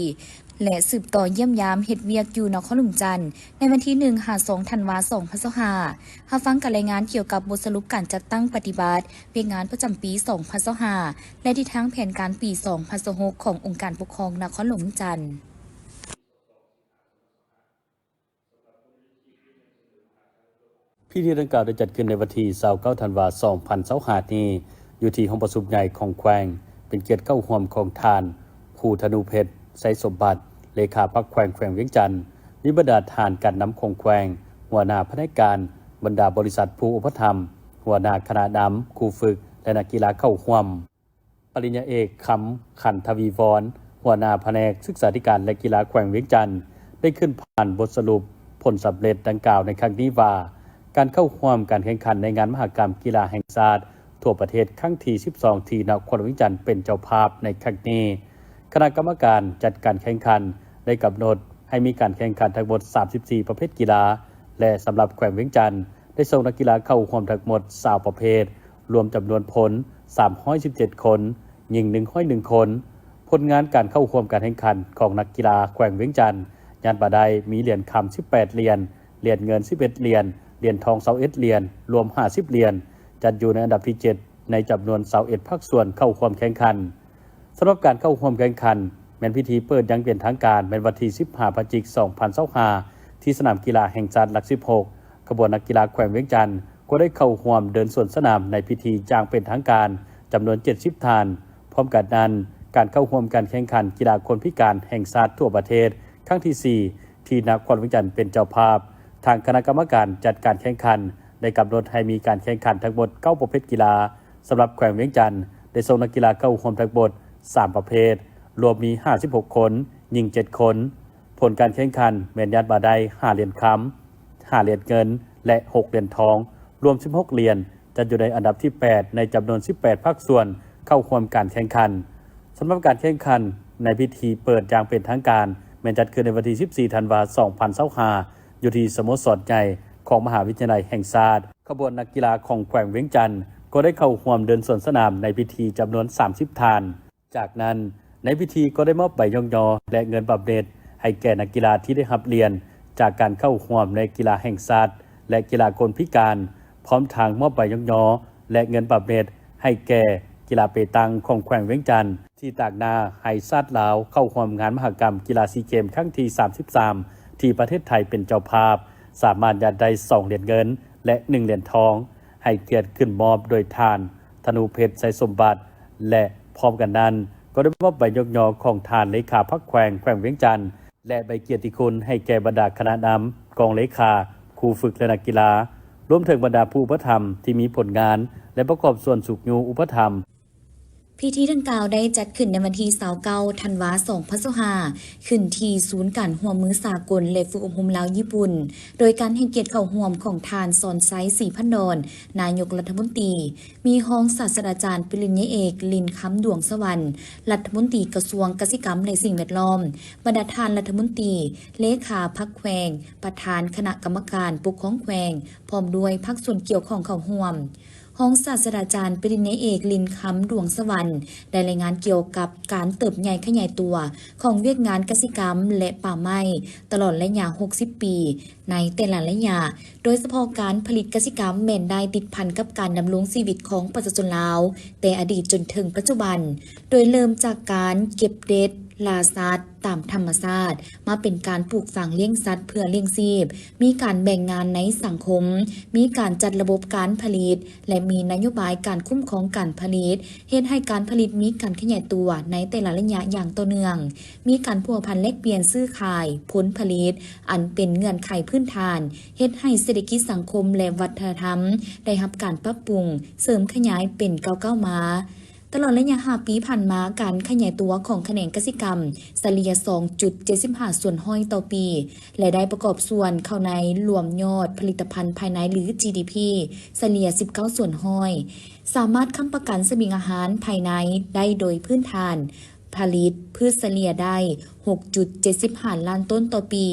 ແລະ ສືບຕໍ່ຢ້ຽມຢາມເຮັດວຽກຢູ່ນະຄອນຫຼວງຈັນ ໃນວັນທີໜຶ່ງຫາສອງທັນວາ ສອງພັນຊາວຫ້າ. ຮັບຟັງການລາຍງານກ່ຽວກັບບົດສະຫຼຸບການຈັດຕັ້ງປະຕິບັດວຽກງານປະຈຳປີສອງພັນຊາວຫ້າ ແລະ ທິດທາງແຜນການປີສອງພັນຊາວຫົກ ຂອງອົງການປົກຄອງນະຄອນຫຼວງວຽງຈັນ. ພິທີດັ່ງກ່າວໄດ້ຈັດຂຶ້ນໃນວັນທີຊາວເກົ້າທັນວາ ສອງພັນຊາວຫ້ານີ້ ຢູ່ທີ່ຫ້ອງປະຊຸມໃຫຍ່ຂອງແຂວງ, ເປັນກຽດເຂົ້າຮ່ວມຂອງທ່ານ ຄູທະນູເພັດ ໄຊສົມບັດ ເລຂາພັກແຂວງ ແຂວງວຽງຈັນ, ມີບັນດາທ່ານການນຳຂອງແຂວງ, ຫົວໜ້າພະແນກການ, ບັນດາບໍລິສັດຜູ້ອຸປະຖຳ, ຫົວໜ້າຄະນະນຳ, ຄູຝຶກ ແລະ ນັກກິລາເຂົ້າຮ່ວມ. ປະລິນຍາເອກ ຄຳ ຂັນທະວີວອນ ຫົວໜ້າພະແນກສຶກສາທິການ ແລະ ກິລາແຂວງວຽງຈັນ ໄດ້ຂຶ້ນຜ່ານບົດສະຫຼຸບຜົນສຳເລັດດັ່ງກ່າວໃນຄັ້ງນີ້ວ່າ ການເຂົ້າຮ່ວມການແຂ່ງຂັນໃນງານມະຫະກຳກິລາແຫ່ງຊາດທົ່ວປະເທດຄັ້ງທີສິບສອງ ທີ່ນະຄອນຫຼວງວຽງຈັນເປັນເຈົ້າພາບໃນຄັ້ງນີ້, ຄະນະກຳມະການຈັດການແຂ່ງຂັນໄດ້ກຳນົດໃຫ້ມີການແຂ່ງຂັນທັງໝົດສາມສິບສີ່ປະເພດກິລາ ແລະ ສຳລັບແຂວງວຽງຈັນ ໄດ້ສົ່ງນັກກິລາເຂົ້າຮ່ວມທັງໝົດຊາວປະເພດ, ລວມຈຳນວນພົນສາມຮ້ອຍສິບເຈັດຄົນ, ຍິງໜຶ່ງຮ້ອຍໜຶ່ງຄົນ. ຜົນງານການເຂົ້າຮ່ວມການແຂ່ງຂັນຂອງນັກກິລາແຂວງວຽງຈັນ ຍາດວ່າໄດ້ມີຫຼຽນຄຳສິບແປດຫຼຽນ, ຫຼຽນເງິນສິບເອັດຫຼຽນ, ຫຼຽນທອງຊາວເອັດຫຼຽນ, ລວມຫ້າສິບຫຼຽນ, ຈັດຢູ່ໃນອັນດັບທີເຈັດ ໃນຈຳນວນຊາວເອັດພາກສ່ວນເຂົ້າຮ່ວມແຂ່ງຂັນ. ສຳລັບການເຂົ້າຮ່ວມແຂ່ງຂັນ ແມ່ນພິທີເປີດຢ່າງເປັນທາງການ ແມ່ນວັນທີສິບຫ້າ ພະຈິກ ສອງພັນຊາວຫ້າ ທີ່ສະໜາມກິລາແຫ່ງຊາດຫຼັກສິບຫົກ. ຂະບວນນັກກິລາແຂວງວຽງຈັນກໍໄດ້ເຂົ້າຮ່ວມເດີນສວນສະໜາມໃນພິທີຢ່າງເປັນທາງການ ຈຳນວນເຈັດສິບທ່ານ. ພ້ອມກັນນັ້ນ, ການເຂົ້າຮ່ວມການແຂ່ງຂັນກິລາຄົນພິການແຫ່ງຊາດທົ່ວປະເທດຄັ້ງທີສີ່ ທີ່ນະຄອນວຽງຈັນເປັນເຈົ້າພາບ, ທາງຄະນະກຳມະການຈັດການແຂ່ງຂັນໄດ້ກຳນົດໃຫ້ມີການແຂ່ງຂັນທັງໝົດເກົ້າປະເພດກິລາ. ສຳລັບແຂວງວຽງຈັນ ໄດ້ສົ່ງນັກກິລາເຂົ້າຮ່ວມທັງໝົດສາມປະເພດ, ລວມມີຫ້າສິບຫົກຄົນ, ຍິງເຈັດຄົນ. ຜົນການແຂ່ງຂັນແມ່ນຍາດວ່າໄດ້ຫ້າຫຼຽນຄຳ, ຫ້າຫຼຽນເງິນ ແລະ ຫົກຫຼຽນທອງ, ລວມສິບຫົກຫຼຽນ, ຈັດຢູ່ໃນອັນດັບທີແປດ ໃນຈຳນວນສິບແປດພາກສ່ວນເຂົ້າຮ່ວມການແຂ່ງຂັນ. ສຳລັບການແຂ່ງຂັນໃນພິທີເປີດຢ່າງເປັນທາງການ ແມ່ນຈັດຂຶ້ນໃນວັນທີສິບສີ່ ທັນວາ ສອງພັນຊາວຫ້າ ຢູ່ທີ່ສະໂມສອນໃຫຍ່ຂອງມະຫາວິທະຍາໄລແຫ່ງຊາດ. ຂະບວນນັກກິລາຂອງແຂວງວຽງຈັນກໍໄດ້ເຂົ້າຮ່ວມເດີນສວນສະໜາມໃນພິທີຈຳນວນສາມສິບທ່ານ. ຈາກນັ້ນ, ໃນພິທີກໍໄດ້ມອບໃບຍ້ອງຍໍ ແລະ ເງິນບຳເໜັດໃຫ້ແກ່ນັກກິລາທີ່ໄດ້ຮັບຫຼຽນຈາກການເຂົ້າຮ່ວມໃນກິລາແຫ່ງຊາດ ແລະ ກິລາຄົນພິການ, ພ້ອມທັງມອບໃບຍ້ອງຍໍ ແລະ ເງິນບຳເໜັດໃຫ້ແກ່ກິລາເປຕັງຂອງແຂວງວຽງຈັນ ທີ່ຕາງໜ້າໃຫ້ຊາດລາວເຂົ້າຮ່ວມງານມະຫະກຳກິລາຊີເກມຄັ້ງທີສາມສິບສາມ ທີ່ປະເທດໄທເປັນເຈົ້າພາບ, ສາມາດຍາດໄດ້ສອງຫຼຽນເງິນ ແລະ ໜຶ່ງຫຼຽນທອງ, ໃຫ້ກຽດຂຶ້ນມອບໂດຍທ່ານ ທະນູເພັດ ໄຊສົມບັດ ແລະ ພ້ອມກັນນັ້ນ ກໍໄດ້ມອບໃບຍົກຍໍຂອງທ່ານເລຂາພັກແຂວງ ແຂວງວຽງຈັນ ແລະ ໃບກຽດຕິຄຸນໃຫ້ແກ່ບັນດາຄະນະນຳ, ກອງເລຂາ, ຄູຝຶກ ແລະ ນັກກິລາ, ລວມເຖິງບັນດາຜູ້ອຸປະຖຳທີ່ມີຜົນງານ ແລະ ປະກອບສ່ວນຊຸກຍູ້ອຸປະຖຳ. ພິທີດັ່ງກ່າວໄດ້ຈັດຂຶ້ນໃນວັນທີຊາວເກົ້າ ທັນວາ ສອງພັນຊາວຫ້າ ຂຶ້ນທີ່ສູນການຮ່ວມມືສາກົນ ແລະ ຝຶກອົບຮົມລາວຍີ່ປຸ່ນ ໂດຍການໃຫ້ກຽດເຂົ້າຮ່ວມຂອງທ່ານ ສອນໄຊ ສີພັນດອນ ນາຍົກລັດຖະມົນຕີ, ມີຮອງສາດສະດາຈານ ປະລິນຍາເອກ ລິນຄຳ ດວງສະຫວັນ ລັດຖະມົນຕີກະຊວງກະສິກຳ ແລະ ສິ່ງແວດລ້ອມ, ບັນດາທ່ານລັດຖະມົນຕີ, ເລຂາພັກແຂວງ, ປະທານຄະນະກຳມະການປົກຄອງແຂວງ, ພ້ອມດ້ວຍພາກສ່ວນກ່ຽວຂ້ອງເຂົ້າຮ່ວມ. ຮອງສາດສະດາຈານ ປະລິນຍາເອກ ລິນຄຳ ດວງສະຫວັນ ໄດ້ລາຍງານກ່ຽວກັບການເຕີບໃຫຍ່ຂະຫຍາຍຕົວຂອງວຽກງານກະສິກຳ ແລະ ປ່າໄມ້ ຕະຫຼອດໄລຍະຫົກສິບປີ ໃນແຕ່ລະໄລຍະ, ໂດຍສະເພາະການຜະລິດກະສິກຳແມ່ນໄດ້ຕິດພັນກັບການດຳລົງຊີວິດຂອງປະຊາຊົນລາວ ແຕ່ອະດີດຈົນເຖິງປັດຈຸບັນ, ໂດຍເລີ່ມຈາກການເກັບເດັດ, ລ່າສັດຕາມທຳມະຊາດ ມາເປັນການປູກຝັງລ້ຽງສັດເພື່ອລ້ຽງຊີບ, ມີການແບ່ງງານໃນສັງຄົມ, ມີການຈັດລະບົບການຜະລິດ ແລະ ມີນະໂຍບາຍການຄຸ້ມຄອງການຜະລິດ, ເຮັດໃຫ້ການຜະລິດມີການຂະຫຍາຍຕົວໃນແຕ່ລະໄລຍະຢ່າງຕໍ່ເນື່ອງ, ມີການພົວພັນແລກປ່ຽນຊື້ຂາຍຜົນຜະລິດ ອັນເປັນເງື່ອນໄຂພື້ນຖານ ເຮັດໃຫ້ເສດຖະກິດສັງຄົມ ແລະ ວັດທະນະທຳໄດ້ຮັບການປັບປຸງ, ເສີມຂະຫຍາຍເປັນກ້າວໆມາ. ຕະຫຼອດໄລຍະຫ້າປີຜ່ານມາ, ການຂະຫຍາຍຕົວຂອງຂະແໜງກະສິກຳສະເລ່ຍສອງຈຸດເຈັດສິບຫ້າສ່ວນຮ້ອຍຕໍ່ປີ ແລະ ໄດ້ປະກອບສ່ວນເຂົ້າໃນລວມຍອດຜະລິດຕະພັນພາຍໃນ ຫຼື ຈີດີພີ ສະເລ່ຍສິບເກົ້າສ່ວນຮ້ອຍ, ສາມາດຄ້ຳປະກັນສະຫວິງອາຫານພາຍໃນໄດ້ໂດຍພື້ນຖານ ຜະລິດພືດສະເລ່ຍໄດ້ຫົກຈຸດເຈັດສິບຫ້າລ້ານໂຕນຕໍ່ປີ.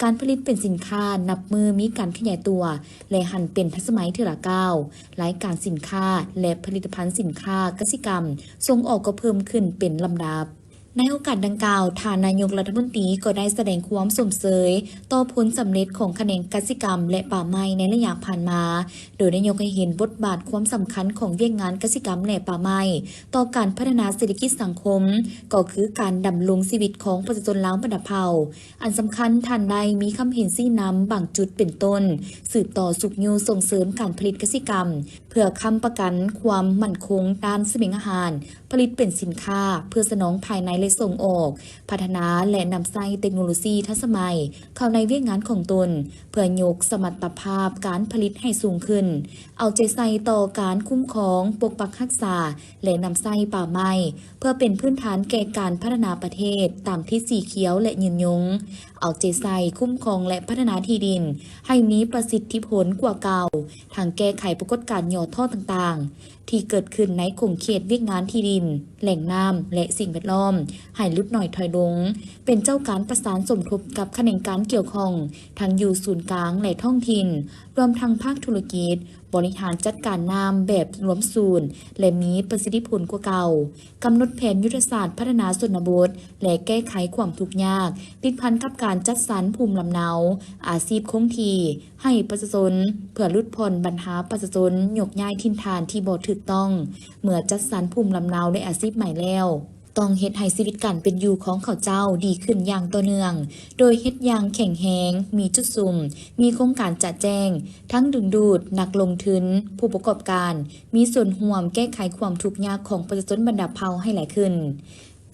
ການຜະລິດເປັນສິນຄ້ານັບມື້ມີການຂະຫຍາຍຕົວ ແລະ ຫັນເປັນທັນສະໄໝເທື່ອລະກ້າວ. ລາຍການສິນຄ້າ ແລະ ຜະລິດຕະພັນສິນຄ້າກະສິກຳສົ່ງອອກກໍເພີ່ມຂຶ້ນເປັນລຳດັບ. ໃນໂອກາດດັ່ງກ່າວ, ທ່ານນາຍົກລັດຖະມົນຕີກໍໄດ້ສະແດງຄວາມຊົມເຊີຍຕໍ່ຜົນສຳເລັດຂອງຂະແໜງກະສິກຳ ແລະ ປ່າໄມ້ໃນໄລຍະຜ່ານມາ, ໂດຍໄດ້ຍົກໃຫ້ເຫັນບົດບາດຄວາມສຳຄັນຂອງວຽກງານກະສິກຳ ແລະ ປ່າໄມ້ຕໍ່ການພັດທະນາເສດຖະກິດສັງຄົມ, ກໍຄືການດຳລົງຊີວິດຂອງປະຊາຊົນລາວບັນດາເຜົ່າ. ອັນສຳຄັນ, ທ່ານໄດ້ມີຄຳເຫັນຊີ້ນຳບາງຈຸດເປັນຕົ້ນ, ສືບຕໍ່ຊຸກຍູ້ສົ່ງເສີມການຜະລິດກະສິກຳ ເພື່ອຄ້ຳປະກັນຄວາມໝັ້ນຄົງດ້ານສະຫວິງອາຫານ, ຜະລິດເປັນສິນຄ້າເພື່ອສະໜອງພາຍໃນ ແລະ ສົ່ງອອກ, ພັດທະນາ ແລະ ນຳໃຊ້ເຕັກໂນໂລຊີທັນສະໄໝເຂົ້າໃນວຽກງານຂອງຕົນ, ເພື່ອຍົກສະມັດຕະພາບການຜະລິດໃຫ້ສູງຂຶ້ນ, ເອົາໃຈໃສ່ຕໍ່ການຄຸ້ມຄອງ, ປົກປັກຮັກສາ ແລະ ນຳໃຊ້ປ່າໄມ້ ເພື່ອເປັນພື້ນຖານແກ່ການພັດທະນາປະເທດຕາມທິດສີຂຽວ ແລະ ຍືນຍົງ, ເອົາໃຈໃສ່ຄຸ້ມຄອງ ແລະ ພັດທະນາທີ່ດິນໃຫ້ມີປະສິດທິຜົນກວ່າເກົ່າ, ທັງແກ້ໄຂປາກົດການຫຍໍ້ທໍ້ຕ່າງໆ ທີ່ເກີດຂຶ້ນໃນຂົງເຂດວຽກງານທີ່ດິນ, ແຫຼ່ງນ້ຳ ແລະ ສິ່ງແວດລ້ອມ ໃຫ້ຫຼຸດໜ້ອຍຖອຍລົງ, ເປັນເຈົ້າການປະສານສົມທົບກັບຂະແໜງການກ່ຽວຂ້ອງ ທັງຢູ່ສູນກາງ ແລະ ທ້ອງຖິ່ນ, ລວມທັງພາກທຸລະກິດ, ບໍລິຫານຈັດການນ້ຳແບບລວມສູນ ແລະ ມີປະສິດທິຜົນກວ່າເກົ່າ, ກຳນົດແຜນຍຸດທະສາດພັດທະນາຊົນນະບົດ ແລະ ແກ້ໄຂຄວາມທຸກຍາກ ຕິດພັນກັບການຈັດສັນພູມລຳເນົາ, ອາຊີບຄົງທີ່ໃຫ້ປະຊາຊົນ ເພື່ອຫຼຸດຜ່ອນບັນຫາປະຊາຊົນຍົກຍ້າຍຖິ່ນຖານທີ່ບໍ່ຖືກຕ້ອງ. ເມື່ອຈັດສັນພູມລຳເນົາ ແລະ ອາຊີບໃໝ່ແລ້ວ, ຕ້ອງເຮັດໃຫ້ຊີວິດການເປັນຢູ່ຂອງເຂົາເຈົ້າດີຂຶ້ນຢ່າງຕໍ່ເນື່ອງ, ໂດຍເຮັດຢ່າງແຂງແຮງ, ມີຈຸດສຸມ, ມີໂຄງການຈະແຈ້ງ, ທັງດຶງດູດນັກລົງທຶນ, ຜູ້ປະກອບການ, ມີສ່ວນຮ່ວມແກ້ໄຂຄວາມທຸກຍາກຂອງປະຊາຊົນບັນດາເຜົ່າໃຫ້ຫຼາຍຂຶ້ນ.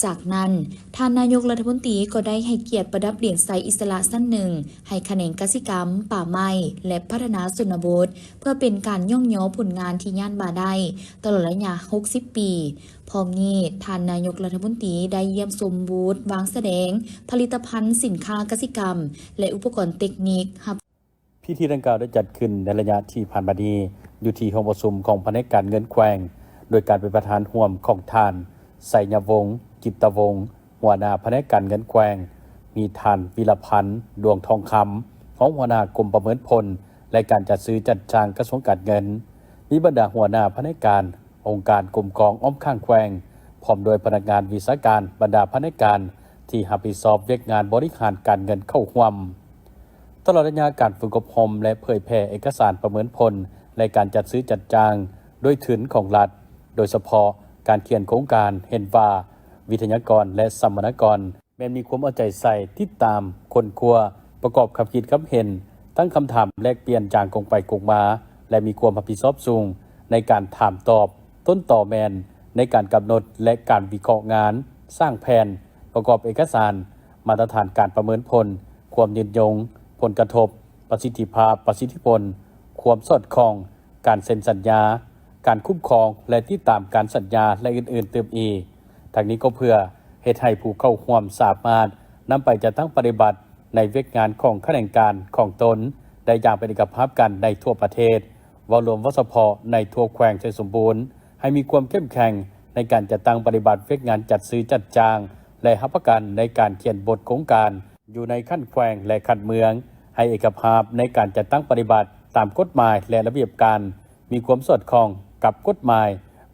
ຈາກນັ້ນ, ທ່ານນາຍົກລັດຖະມົນຕີກໍໄດ້ໃຫ້ກຽດປະດັບຫຼຽນໄຊອິດສະຫຼະຊັ້ນໜຶ່ງ ໃຫ້ຂະແໜງກະສິກຳ, ປ່າໄມ້ ແລະ ພັດທະນາຊົນນະບົດ ເພື່ອເປັນການຍ້ອງຍໍຜົນງານທີ່ຍາດມາໄດ້ຕະຫຼອດໄລຍະຫົກສິບປີ. ພ້ອມນີ້, ທ່ານນາຍົກລັດຖະມົນຕີໄດ້ຢ້ຽມຊົມບູດວາງສະແດງຜະລິດຕະພັນສິນຄ້າກະສິກຳ ແລະ ອຸປະກອນເຕັກນິກ ຮັບ ພິທີດັ່ງກ່າວໄດ້ຈັດຂຶ້ນໃນໄລຍະທີ່ຜ່ານມານີ້ ຢູ່ທີ່ຫ້ອງປະຊຸມຂອງພະແນກການເງິນແຂວງ ໂດຍການເປັນປະທານຮ່ວມຂອງທ່ານ ໄຊຍະວົງ ຈິດຕະວົງ ຫົວໜ້າພະແນກການເງິນແຂວງ, ມີທ່ານ ວິລະພັນ ດວງທອງຄຳ ຮອງຫົວໜ້າກົມປະເມີນຜົນ ແລະ ການຈັດຊື້ຈັດຈ້າງກະຊວງການເງິນ, ມີບັນດາຫົວໜ້າພະແນກການ, ອົງການກົມກອງອ້ອມຂ້າງແຂວງ, ພ້ອມດ້ວຍພະນັກງານວິຊາການບັນດາພະແນກການທີ່ຮັບຜິດຊອບວຽກງານບໍລິຫານການເງິນເຂົ້າຮ່ວມ. ຕະຫຼອດໄລຍະການຝຶກອົບຮົມ ແລະ ເຜີຍແຜ່ເອກະສານປະເມີນຜົນ ແລະ ການຈັດຊື້ຈັດຈ້າງດ້ວຍທຶນຂອງລັດ, ໂດຍສະເພາະການຂຽນໂຄງການເຫັນວ່າ ວິທະຍາກອນ ແລະ ສຳມະນາກອນ ແມ່ນມີຄວາມເອົາໃຈໃສ່, ຕິດຕາມ, ຄົ້ນຄວ້າ, ປະກອບຄຳຄິດຄຳເຫັນ, ຕັ້ງຄຳຖາມ, ແລກປ່ຽນຢ່າງກົງໄປກົງມາ ແລະ ມີຄວາມຮັບຜິດຊອບສູງໃນການຖາມຕອບ, ຕົ້ນຕໍແມ່ນໃນການກຳນົດ ແລະ ການວິເຄາະງານ, ສ້າງແຜນ, ປະກອບເອກະສານ, ມາດຕະຖານການປະເມີນຜົນ, ຄວາມຍືນຍົງ, ຜົນກະທົບ, ປະສິດທິພາບ, ປະສິດທິຜົນ, ຄວາມສອດຄ່ອງ, ການເຊັນສັນຍາ, ການຄຸ້ມຄອງ ແລະ ຕິດຕາມການສັນຍາ ແລະ ອື່ນໆຕື່ມອີກ. ທັງນີ້ກໍເພື່ອເຮັດໃຫ້ຜູ້ເຂົ້າຮ່ວມສາມາດນຳໄປຈັດຕັ້ງປະຕິບັດໃນວຽກງານຂອງຂະແໜງການຂອງຕົນໄດ້ຢ່າງເປັນເອກະພາບກັນໃນທົ່ວປະເທດ, ເວົ້າລວມເວົ້າສະເພາະໃນທົ່ວແຂວງໄຊສົມບູນ, ໃຫ້ມີຄວາມເຂັ້ມແຂງໃນການຈັດຕັ້ງປະຕິບັດວຽກງານຈັດຊື້ຈັດຈ້າງ ແລະ ຮັບປະກັນໃນການຂຽນບົດໂຄງການ ຢູ່ໃນຂັ້ນແຂວງ ແລະ ຂັ້ນເມືອງ, ໃຫ້ເອກະພາບໃນການຈັດຕັ້ງປະຕິບັດຕາມກົດໝາຍ ແລະ ລະບຽບການ, ມີຄວາມສອດຄ່ອງກັບກົດໝາຍ,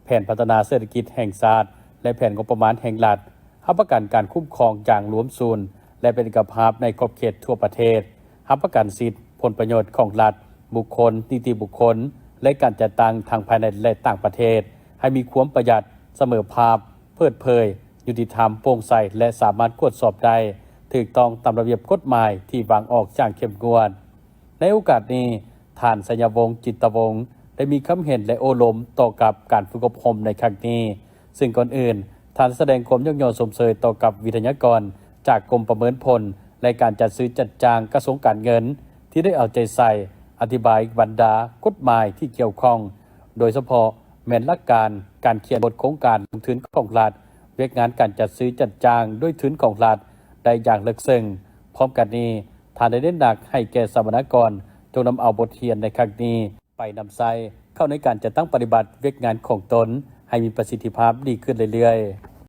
ແຜນພັດທະນາເສດຖະກິດແຫ່ງຊາດ ແລະ ແຜນງົບປະມານແຫ່ງລັດ, ຮັບປະກັນການຄຸ້ມຄອງຢ່າງລວມສູນ ແລະ ເປັນເອກະພາບໃນຂອບເຂດທົ່ວປະເທດ, ຮັບປະກັນສິດ, ຜົນປະໂຫຍດຂອງລັດ, ບຸກຄົນ, ນິຕິບຸກຄົນ ແລະ ການຈັດຕັ້ງທັງພາຍໃນ ແລະ ຕ່າງປະເທດ ໃຫ້ມີຄວາມປະຢັດ, ສະເໝີພາບ, ເປີດເຜີຍ, ຍຸຕິທຳ, ໂປ່ງໃສ ແລະ ສາມາດກວດສອບໄດ້ ຖືກຕ້ອງຕາມລະບຽບກົດໝາຍທີ່ວາງອອກຢ່າງເຂັ້ມງວດ. ໃນໂອກາດນີ້, ທ່ານ ໄຊຍະວົງ ຈິດຕະວົງ ໄດ້ມີຄຳເຫັນ ແລະ ໂອ້ລົມຕໍ່ກັບການຝຶກອົບຮົມໃນຄັ້ງນີ້, ເຊິ່ງກ່ອນອື່ນ, ທ່ານໄດ້ສະແດງຄວາມຍ້ອງຍໍຊົມເຊີຍຕໍ່ກັບວິທະຍາກອນຈາກກົມປະເມີນຜົນ ແລະ ການຈັດຊື້ຈັດຈ້າງ ກະຊວງການເງິນ ທີ່ໄດ້ເອົາໃຈໃສ່ອະທິບາຍບັນດາກົດໝາຍທີ່ກ່ຽວຂ້ອງ, ໂດຍສະເພາະແມ່ນຫຼັກການການຂຽນບົດໂຄງການລົງທຶນຂອງລັດ, ວຽກງານການຈັດຊື້ຈັດຈ້າງດ້ວຍທຶນຂອງລັດໄດ້ຢ່າງເລິກເຊິ່ງ. ພ້ອມກັນນີ້, ທ່ານໄດ້ເນັ້ນໜັກໃຫ້ແກ່ສຳມະນາກອນ ຈົ່ງນຳເອົາບົດຮຽນໃນຄັ້ງນີ້ໄປນຳໃຊ້ເຂົ້າໃນການຈັດຕັ້ງປະຕິບັດວຽກງານຂອງຕົນໃຫ້ມີປະສິດທິພາບດີຂຶ້ນເລື້ອຍໆ.